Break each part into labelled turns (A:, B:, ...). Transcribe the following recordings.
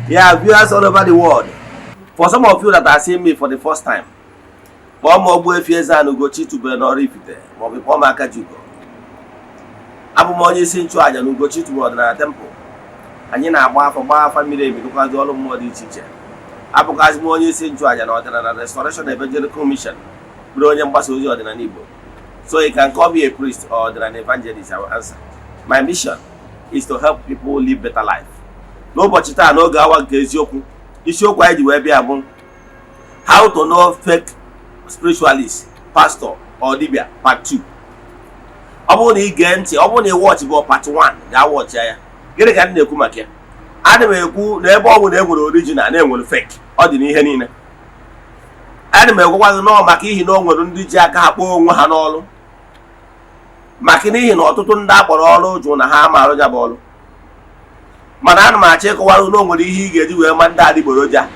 A: Yeah, viewers all over the world. For some of you that are seeing me for the first time, kpọọ m Ogbuefi Eze-Ana Ugochi tubelu n'Oraifite maọbụ kpọọ m Akajiugo. Abụ m onye isi nchụàjà na Ugochi tubelu ọdịnala temple. Anyị na-agba afọ, gbaa afa miri emi, rụkwazi ọrụ mmụọ dị iche iche. Abụkwazi m onye isi nchụàjà na Ọdịnala Restoration Evangelical Mission, bụrụ onye mgbasa ozi ọdịnala Igbo. So you can call me a priest or ọdịnala evangelist, I will answer. My mission is to help people live better life. N'ụbọchị taa, n'oge awa nke eziokwu, isiokwu anyị ji wee bịa bụ "How to know fake spiritualist, pastor or dibia", part 2. Ọ bụrụ na ị gee ntị, ọ bụrụ na ị watch bụ part 1, gaa watch ya. Gịnị ka m na-ekwu maka ya? Ana m ekwu na ebe ọ bụ na e nwere original na enwere fake, ọ dị n'ihe niile. Ana m ekwekwa gị nọọ maka ihi na o nwere ndị ji aka ha kpọọ onwe ha n'ọrụ, maka n'ihi na ọtụtụ ndị akpọrọ ọrụ jụ na ha ama arụ ya bụ ọrụ. Mana ana m achọ ịkọwara na o nwere ihe ị ga-eji wee ma ndị adịgboroja,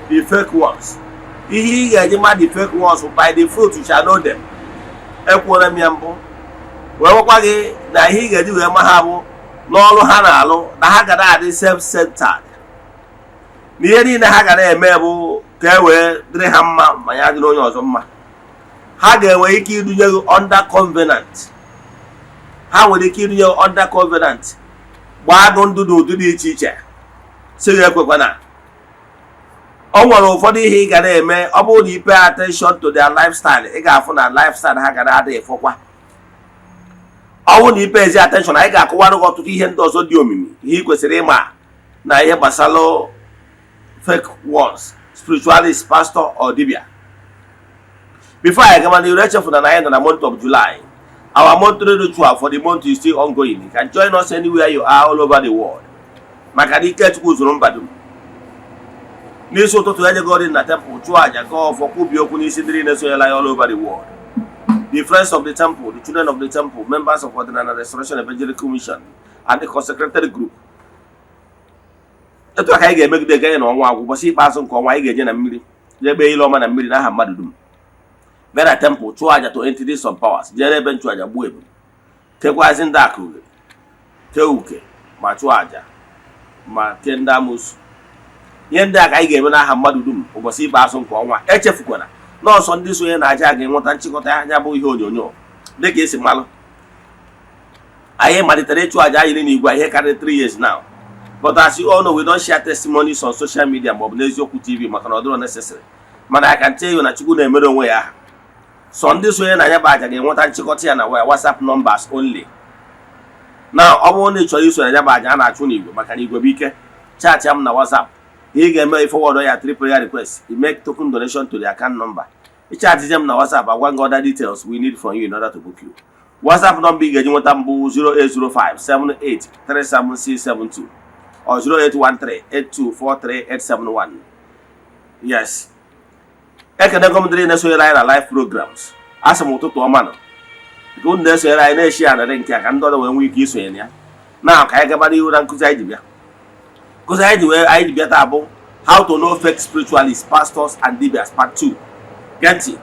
A: the fake ones. Ihe ị ga-eji ma the fake ones, by the fruit you shall know them. Ekwuola m ya mbụ, wee gwakwa gị na ihe ị ga-eji wee ma ha bụ n'ọrụ ha na-alụ, na ha ga na-adị self-centered, na ihe niile ha ga na-eme bụ ka e wee dịrị ha mma, ma ya dịrị onye ọzọ mma. Ha ga-enwe ike idunye gị under covenant, ha nwere ike idunye gị under covenant, gbaa gị ndụ n'ụdị dị iche iche, si gị ekwekwana. O nwere ụfọdụ ihe ị ga na-eme, ọ bụrụ na ị pay attention to their lifestyle, ị ga-afụ na lifestyle ha ga na-adị ịfọkwa. Ọ bụrụ na ị pay ezi attention, anyị ga-akọwara gị ọtụtụ ihe ndị ọzọ dị omimi, ihe ị kwesịrị ịma na ihe gbasara fake ones, spiritualist, pastor or dibia. Before anyị gama n'iru, echefuna na anyị nọ na month of July. Our monthly ritual for the month is still ongoing. You can join us anywhere you are all over the world, maka na ike Chukwu zuru mba dum. N'isi ụtụtụ, ejegori na temple chụọ aja, gaa ọfọ, kwubie okwu n'isi ndị niile sonyela ya all over the world, the friends of the temple, the children of the temple, members of Ọdịnala Restoration Evangelical Mission and the consecrated group. Etu a ka anyị ga-emegide ganye na ọnwa agwụ. Ụbọchị ikpeazụ nke ọnwa, anyị ga-eje na mmiri, jee kpee ile ọma na mmiri n'aha mmadụ dum, bịa na temple chụọ aja to entities of powers, jee n'ebe nchụaja gbuo ebu, kekwazi ndị akụ kee uke, ma chụọ aja, ma kee ndị amoosu. Ihe ndị a ka anyị ga-eme n'aha mmadụ dum ụbọchị ikpeazụ nke ọnwa. Echefukwana nọọsọ ndị sonye na aja ga-enweta nchịkọta anya bụ ihe onyonyo. Dịka esi malụ, anyị malitere ịchụ aja anyị n'igwe ihe karịrị 3 years now, but as you all know, we don't share testimonies on social media maọbụ n'Eziokwu TV, maka na ọ dịrọ necessary. Mana I can tell you na Chukwu na-emere onwe ya aha. Sọ ndị sonye na ya bụ aja ga-enweta nchịkọta ya na WhatsApp numbers only. Na ọ bụrụ na ị chọrọ iso na ya bụ aja a na-achụ n'igwe, maka na igwe bụ ike, chat m na WhatsApp. Ihe ị ga-eme, forward ya three prayer requests, you make token donation to the account number. Ị chatzie m na WhatsApp, agwa gị other details we need from you in order to book you. WhatsApp number ị ga-eji nweta mbụ 08057837672 or 08138243871. Yes, ekenego m ndị na-esonyere anyị na live programs. Asị m ụtụtụ ọma nọ nke unu na-esonyere anyị, na-eshi anarị nke a ka ndị ọzọ wee nwee ike isonye na ya. Na ka anyị gaba n'ihu na nkụzi anyị ji bịa. Nkụzi anyị ji bịa taa bụ "How to know fake spiritualists, pastors and dibias", part 2. Gee ntị,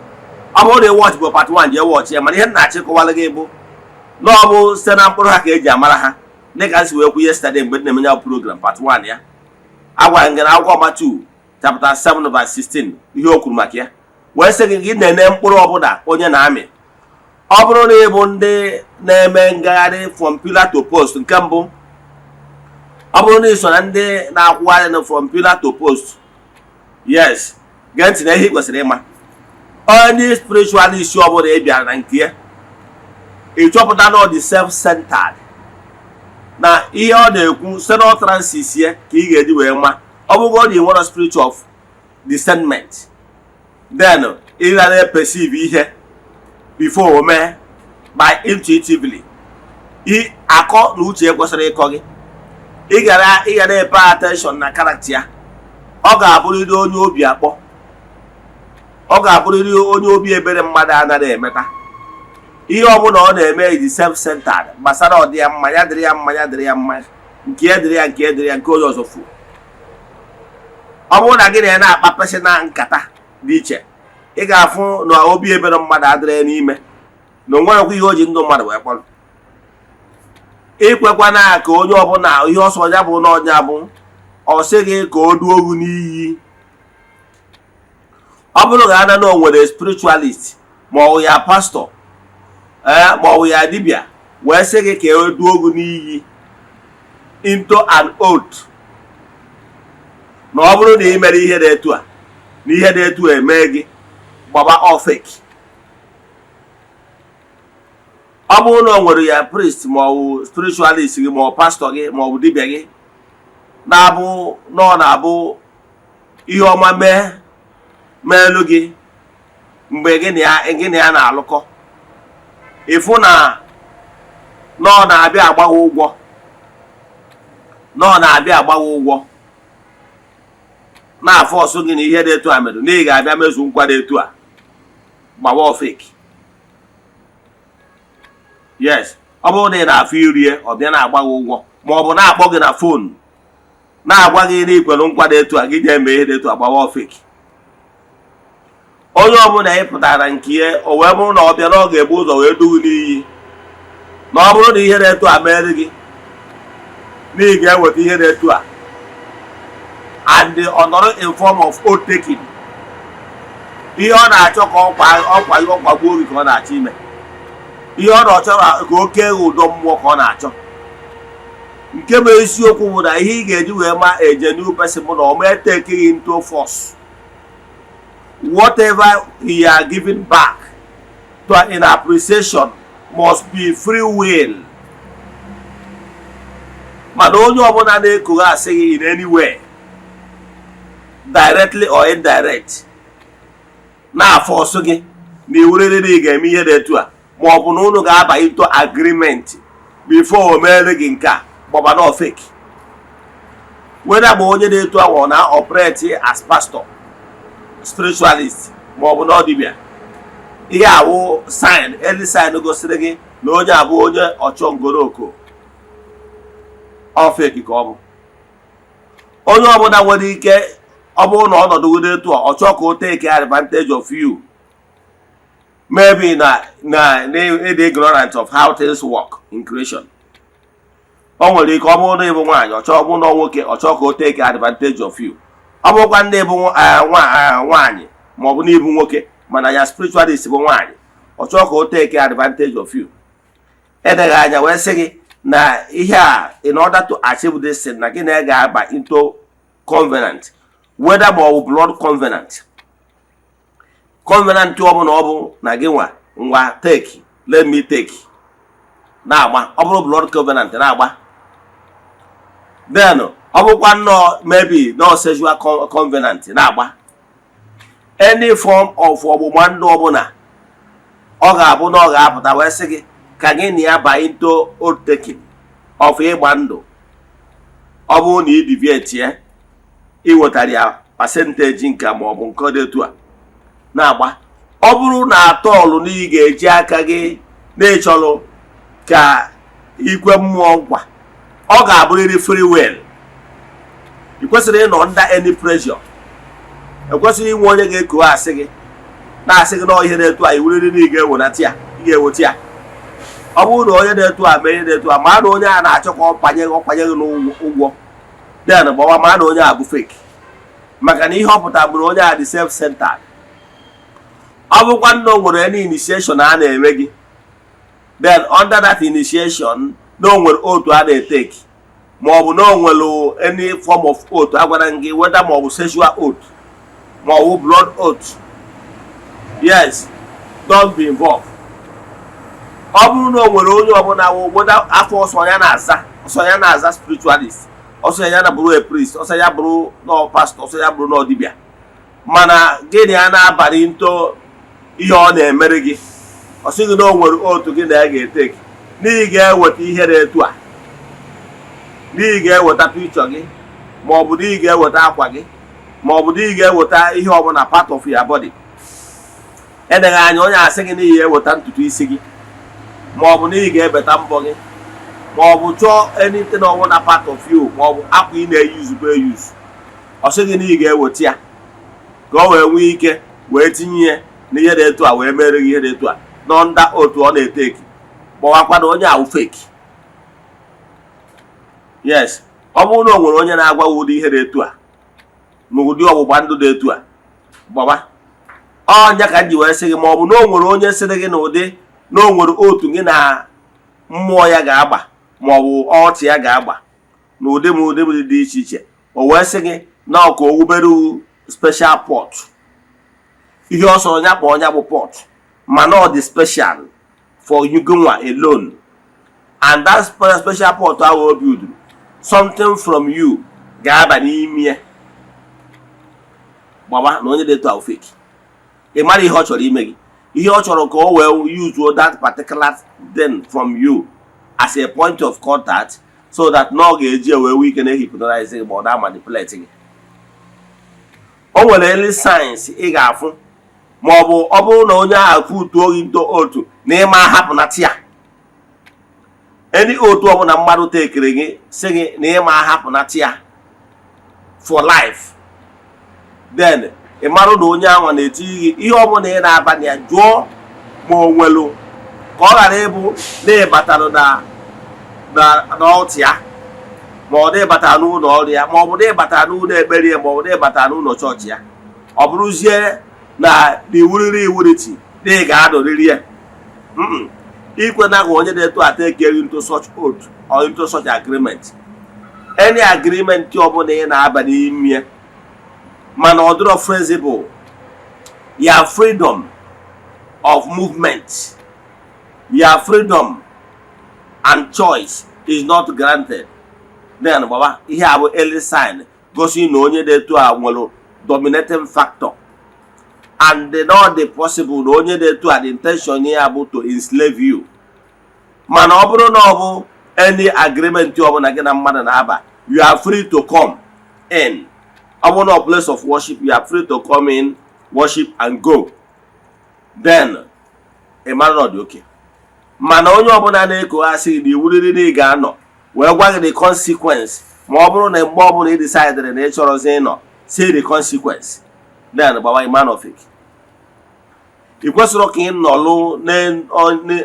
A: ọ bụrụ na ị watch bụ part 1, jee watch ya. Mana ihe m na-achọ ịkọwara gị bụ na ọ bụ site na mkpụrụ ha ka eji amara ha. Dịka m si wee kwu yesterday mgbe m na-eme ya program part 1 ya, agwara m gị na akwụkwọ Matthew chapter 7 verse 16, ihe o kwuru maka ya wee sị gị, gị na-ene mkpụrụ ọbụla onye na-amị. Ọ bụrụ na ị bụ ndị na-eme ngagharị from pillar to post, nke mbụ, ọ bụrụ na ị so na ndị na-akwụgharị na from pillar to post, yes, gee ntị na ihe ị kwesịrị ịma. Onye spiritualist ọbụla ị bịara na nke ya, ị chọpụta na ọ dị self-centered na ihe ọ na-ekwu, site n'utterances ya ka ị ga-eji wee ma. Ọ bụgo na ị nwere spirit of discernment, then ị ga na-perceive ihe before o mee by intuitively, akọ na uche kwesịrị ịkọ gị, ị ga na-pay attention na character ya. Ọ ga-abụrịrị onye obi akpọ, ọ ga-abụrịrị onye obi ebere mmadụ anaghị emeta. Ihe ọbụla ọ na-eme dị self-centered, gbasara ọdị ya mma, ya dịrị ya mma, ya dịrị ya mma, nke ya dịrị ya, nke ya dịrị ya, nke onye ọzọ fuo. Ọ bụrụ na gị na ya na-akpa personal nkata dị iche, ị ga-afụ na obi ebere mmadụ adịrị ya n'ime, na o nwerekwa ihe o ji ndụ mmadụ wee kpọrọ. Ikwekwana ka onye ọbụla ihe ọsọ ya bụ na ọnya bụ Ọ sị gị ka o duo gị n'iyi. Ọ bụrụ ga ana na o nwere spiritualist, ma ọ bụ ya pastor, ee, ma ọ bụ ya dibịa, wee sị gị ka e duo gị n'iyi into an oath na ọ bụrụ na ị mere ihe dị etu a, na ihe dị etu a eme gị, gbaba ọ fake. Ọ bụrụ na o nwere ya priest, ma ọ bụ spiritualist gị, ma ọ pastor gị, ma ọ bụ dibịa gị, na-abụ na ọ na-abụ ihe ọma mee meelu gị mgbe gị na ya na-alụkọ, ịfụ na ọ na-abịa agbaghị ụgwọ, na ọ na-abịa agbaghị ụgwọ, na-afọ ọsọ gị na ihe dị etu a mere, na ị ga-abịa mezu nkwa dị etu a, gbawa fake. Yes, ọ bụrụ na ị na-afụ irie, ọ bịa na-agba gị ụgwọ, ma ọ bụ na-akpọ gị na phone na-agwa gị na ikwere nkwa dị etu a, gị ga-eme ihe dị etu a, gbawa fake. Onye ọbụla ị pụtara nke ya, o wee bụrụ na ọ bịa na ọ ga-ebu ụzọ wee dugu n'iyi na ọ bụrụ na ihe dị etu a mere gị, na ị ga-eweta ihe dị etu a, and ọ nọrọ in form of oath taking, ihe ọ na-achọ ka ọkwa ọkwa ọkwagbuo gị ka ọ na-achọ ime. Ihe ọ na-achọ ka oke ụdọ mmụọ ka ọ na-achọ. Nke bụ eziokwu bụ na ihe ị ga-eji wee ma a genuine person bụ na ọ ma take gị into force. Whatever you are giving back to in appreciation must be free will. Mana onye ọbụla na-ekoghe asị gị in any way, directly or indirect, na-afọ ọsọ gị na iwurere na ị ga-eme ihe dị etu a, ma ọ bụ na unu ga-aba into agreement before o meere gị nke a, gbaba na fake. Whether ma onye na-etu ahụ ọ na-operate as pastor, spiritualist, ma ọ bụ na ọ dibịa, ihe awụ sign, early sign gosiri gị na onye abụ onye ọchọ ngoroko, ọ fake ka ọ bụ. Onye ọbụla nwere ike, ọ bụrụ na ọnọdụ gị etu a, ọ chọọ ka o take advantage of you, maybe na ịdị ignorant of how things work in creation. O nwere ike ọ bụrụ na ịbụ nwaanyị, ọ chọọ, ọ bụrụ na nwoke, ọ chọọ ka o take advantage of you. Ọ bụrụkwa ndị bụ nwaanyị, ma ọ bụ na ịbụ nwoke mana ya spiritualist bụ nwaanyị, ọ chọọ ka o take advantage of you, edeghị anya wee sị gị na ihe a, in order to achieve this thing, na gị na ga-aba into covenant, whether ma ọ bụ blood covenant, covenant ọ bụla ọ bụ na gị nwa ngwa take, let me take, na-agba. Ọ bụrụ blood covenant, na-agba. Then ọ bụkwa nnọọ maybe no sexual covenant, na-agba. Any form of ọgbụgba ndụ ọbụla ọ ga-abụ na ọ ga-apụta wee sị gị ka gị na ya baa into oath taking of ịgba ndụ, ọ bụrụ na ị deviate ya, ị nwetara ya percentage nke ma ọ bụ nke dị etu a, na-agba. Ọ bụrụ na atọọlụ na ị ga-eji aka gị na-ịchọrọ ka ikwe mmụọ nkwa, ọ ga-abụrịrị free will. Ị kwesịrị ịnọ under any pressure. Ekwesịghị inwe onye ga-ekowe asị gị, na-asị gị na ihe na-etu a, iwurịrị na ị ga-ewenata ya, ị ga-eweta ya. Ọ bụrụ na onye na-etu a mee ihe na-etu a, ma na onye a na-achọ ka ọ kwanye gị n'ụgwọ, then gbawa, ma na onye a bụ fake, maka na ihe ọ pụtara bụ na onye a dị self-centered. Ọ bụkwa nna o nwere any initiation a na-eme gị, then under that initiation na o nwere oath a na-eteki, ma ọ bụ na o nwere any form of oath a gwara gị, whether ma ọ bụ sexual oath ma ọ bụ blood oath, yes, don't be involved. Ọ bụrụ na o nwere onye ọbụla wụ whether afọ ọsọ ya na-aza, ọsọ ya na-aza spiritualist, ọsọ ya na bụrụ a priest, ọsọ ya bụrụ nọ pastor, ọsọ ya bụrụ nọ dibịa, mana gịnị a na-abalị nto ihe ọ na-emere gị, ọ sịghị na o nwere otu gị na ya ga-eteki n'ihi ga-eweta ihe dị etu a, n'ihi ga-eweta picture gị, ma ọ bụ n'ihi ga-eweta akwa gị, ma ọ bụ n'ihi ga-eweta ihe ọbụla part of your body, edeghị anya onye asị gị n'ihi eweta ntutu isi gị, ma ọ bụ n'ihi ga-ebeta mbọ gị, ma ọ bụ chọọ anything ọbụla part of you, ma ọ bụ akwa ị na-eyuzu bụ eyuzu, ọ sị gị n'ihi ga-eweta ya ka o wee nwee ike wee tinye ya n'ihe dị etu a, wee mere gị ihe dị etu a nọ otu ọ na-eteki, kpọwakwa na onye ahụ fake. Yes, Ọ bụrụ na o nwere onye na-agwa gị ụdị ihe dị etu a na ụdị ọgbụgba ndụ dị etu a, gbaba ọnya ka m ji wee sị gị, ma ọ bụ na o nwere onye sịrị gị na ụdị na o nwere otu gị na mmụọ ya ga-agba, ma ọ bụ ọchị ya ga-agba na ụdị ma ụdị dị iche iche, o wee sị gị na ọ ka o wubere special pot, ihe ọ sọrọ ya kpọọ ya bụ pot, mana ọ dị special for you nwa alone, and that special pot ahụ o build, something from you ga-aba n'ime ya, gbaba na onye dị etu ahụ fake. Ị mara ihe ọ chọrọ ime gị. Ihe ọ chọrọ ka o wee use that particular thing from you as a point of contact, so that na ọ ga-eji wee nwee ike na-ehypnotize gị ma ọ na-manipulate gị. O nwere early signs ị ga-afụ, ma ọ bụ ọ bụrụ na onye ahụ putuo gị into otu na ịma ahapụnata ya. Any otu ọbụla mmadụ tekere gị, sị gị na ịma ahapụnata ya for life, then ị marụ na onye ahụ na-etinye gị ihe ọbụla ị na-aba na ya. Jụọ ma o nwelu ka ọ ghara ịbụ na ịbatara na n'ọtụ ya, ma ọ na ịbatara n'ụlọ ọrụ ya, ma ọ bụ na ịbatara n'ụlọ ekpere ya, ma ọ bụ na ịbatara n'ụlọ chọọchị ya, ọ bụrụzie na iwuriri iwuriti na ị ga-anọrịrị ya. Ikwe na ka onye na-eto ata ekeri into such oath or into such agreement. Any agreement ọbụla ị na-aba n'ime ya mana ọ dịrọ flexible, your freedom of movement, your freedom and choice is not granted, then gbaba, ihe a bụ early sign gosi na onye dị etu a nwere dominating factor, and not the possible na onye dị etu a, the intention ya bụ to enslave you. Mana ọ bụrụ na ọ bụ any agreement ọbụla gị na mmadụ na-aba, you are free to come in, ọ bụrụ na place of worship, you are free to come in, worship and go, then ị mara na ọ dị oke. Mana onye ọbụla na-ekoghasị na iwuriri na ị ga-anọ, wee gwa gị the consequence, ma ọ bụrụ na mgbe ọbụla ị decidere na ị chọrọzi ịnọ, say the consequence, then gbawa man of it. Ị kwesịrị ka ị nọlụ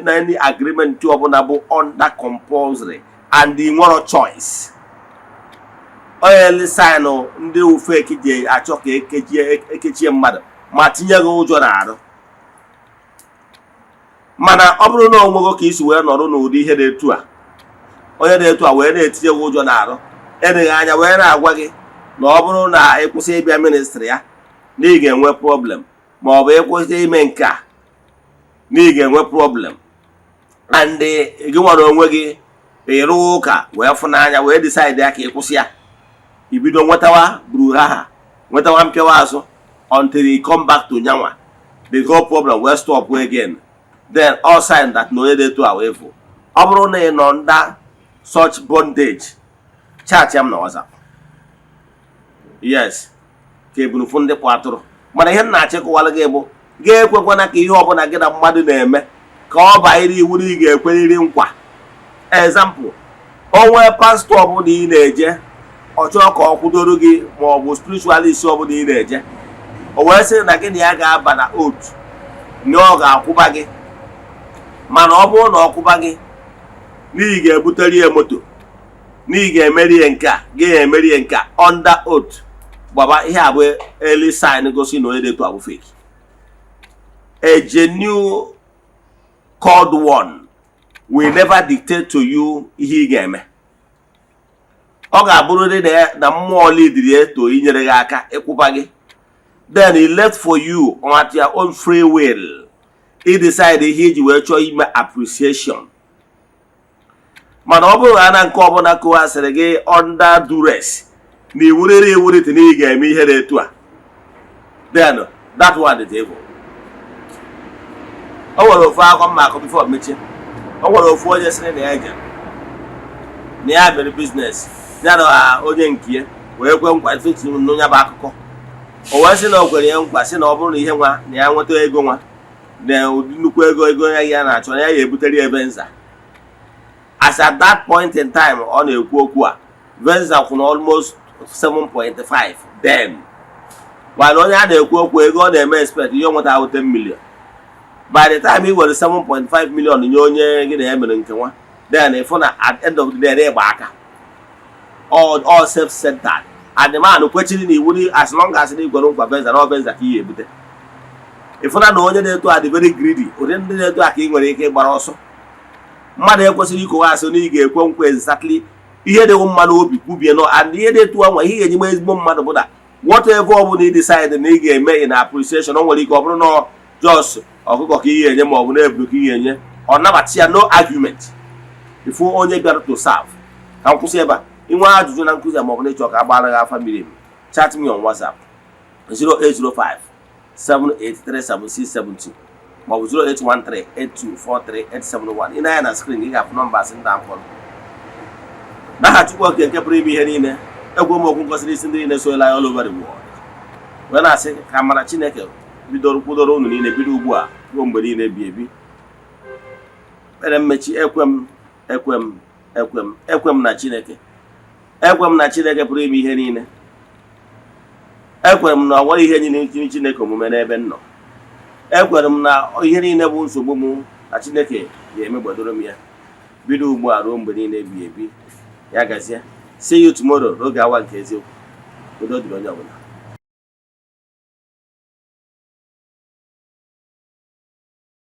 A: na any agreement ọbụla bụ under compulsory and ị nwere choice. Onye sign ndị fake ji achọ ka ekechie mmadụ ma tinye gị ụjọ n'arụ. Mana ọ bụrụ na onwego ka isi wee nọrọ n'ụdị ihe dị etu a, onye dị etu a wee na-etinye gị ụjọ n'arụ, eleghị anya wee na-agwa gị na ọ bụrụ na ịkwụsị ịbịa ministry ya na ị ga-enwe problem, ma ọ bụ ịkwụsị ime nke a na ị ga-enwe problem, and gị nwere onwe gị ịrụ ụka wee fụnanya wee decide ya ka ị kwụsị ya, ibido nwetawa brouhaha, nwetawa mpịawa azụ until you come back to nyanwa, the whole problem wee stop again, then all sign that na onye dị etu a wee fụ. Ọ bụrụ na ị nọ under such bondage, chat ya m na WhatsApp. Yes, ka eburufu ndị kpụ atụrụ. Mana ihe m na-achịkọwara gị bụ ga-ekwekwana ka ihe ọbụla gị na mmadụ na-eme ka ọ banyere iwu na ị ga-ekwerịrị nkwa. Example, onwe pastọ ọbụla ị na-eje, ọ chọọ ka ọ kwụdoro gị, ma ọ bụ spiritualist ọbụla ị na-eje, o wee sị na gị na ya ga-aba na otu na ọ ga-akwụba gị, mana ọ bụrụ na ọ kwụba gị n'ihi ga-ebutere ya moto, n'ihi ga-emeri ya nke a, ga-emeri ya nke a under oath, gbaba, ihe a bụ early sign gosi na onye dị etu a bụ fake. A genuine called one will never dictate to you ihe ị ga-eme. Ọ ga-abụrịrị na mmụọ lidiri ya to inyere gị aka ịkwụba gị, then he left for you at your own free will i decide ihe iji wee chọọ ime appreciation. Mana ọ bụrụ na nke ọbụla kụghasịrị gị under duress na iwuriri iwurite na ị ga-eme ihe dị etu a, then that one is evil. O nwere ofu akwa mma akọ before mechie. O nwere ofu onye sịrị na ya jere na ya mere business ya na onye nke ya wee kwe nkwa n'onye bụ akụkọ. O wee sị na o kwere ya nkwa, sị na ọ bụrụ na ihe nwa na ya nweta ego nwa na ụdị nnukwu ego ya ya na-achọ, na ya ga-ebutere ya Venza. As at that point in time ọ na-ekwu okwu a, Venza kwụrụ almost 7.5. Then while onye a na-ekwu okwu ego ọ na-eme expect ihe o nweta ahụ 10 million, by the time ị were 7.5 million nye onye gị na ya mere nke nwa, then ịfụ na at end of the day ịgba aka. All self-centered, and the man kwechiri na iwu, as long as na igwere nkwa Venza na Venza ka ihe ebute. Ịfụna na onye na-eto a dị very greedy. Ụdị ndị na-eto a ka ị nwere ike ịgbara ọsọ. Mmadụ ekwesịrị ikowe asị na ị ga-ekwe nkwa exactly ihe dị mma n'obi kwubie nọ. And ihe dị etu anwa, ihe ga-enye m ezigbo mmadụ bụ na whatever ọ bụla ị decide na ị ga-eme in appreciation, o nwere ike ọ bụrụ na just ọkụkọ ka ị ga-enye, ma ọ bụ na ebulu ka ị ga-enye, ọ nabata ya, no argument. Ifu onye bịara to serve. Ka m kwụsị ebe a. Inwe ajụjụ na nkụzi a, ma ọ bụ na ịchọ ka a gbara gị afa miri emi, chat me on WhatsApp 0805 7837672 maọbụ 0813 8243871. Ị na-anya na screen, ị ga-afụ nọmba asị ndị mkpọrọ. N'aha Chukwu Oke nke pụrụ ime ihe niile, egwu m okwu ngọzi n'isi ndị niile soela all over the world, wee na-asị ka amara Chineke bidoro kwudoro unu niile, bido ugbu a ruo mgbe niile ebi ebi. Ekpere mmechi: ekwe m, ekwe m, ekwe m, ekwe m na Chineke. Ekwe m na Chineke pụrụ ime ihe niile. Ekwere m na ọ nwere ihe niile Chineke omume n'ebe m nọ. Ekwere m na ihe niile bụ nsogbu m, na Chineke ga-emegbadoro m ya, bido ugbu a ruo mgbe niile ebi ebi. Ya gazie. See you tomorrow n'oge awa nke eziokwu. Udo dịrị onye ọbụla.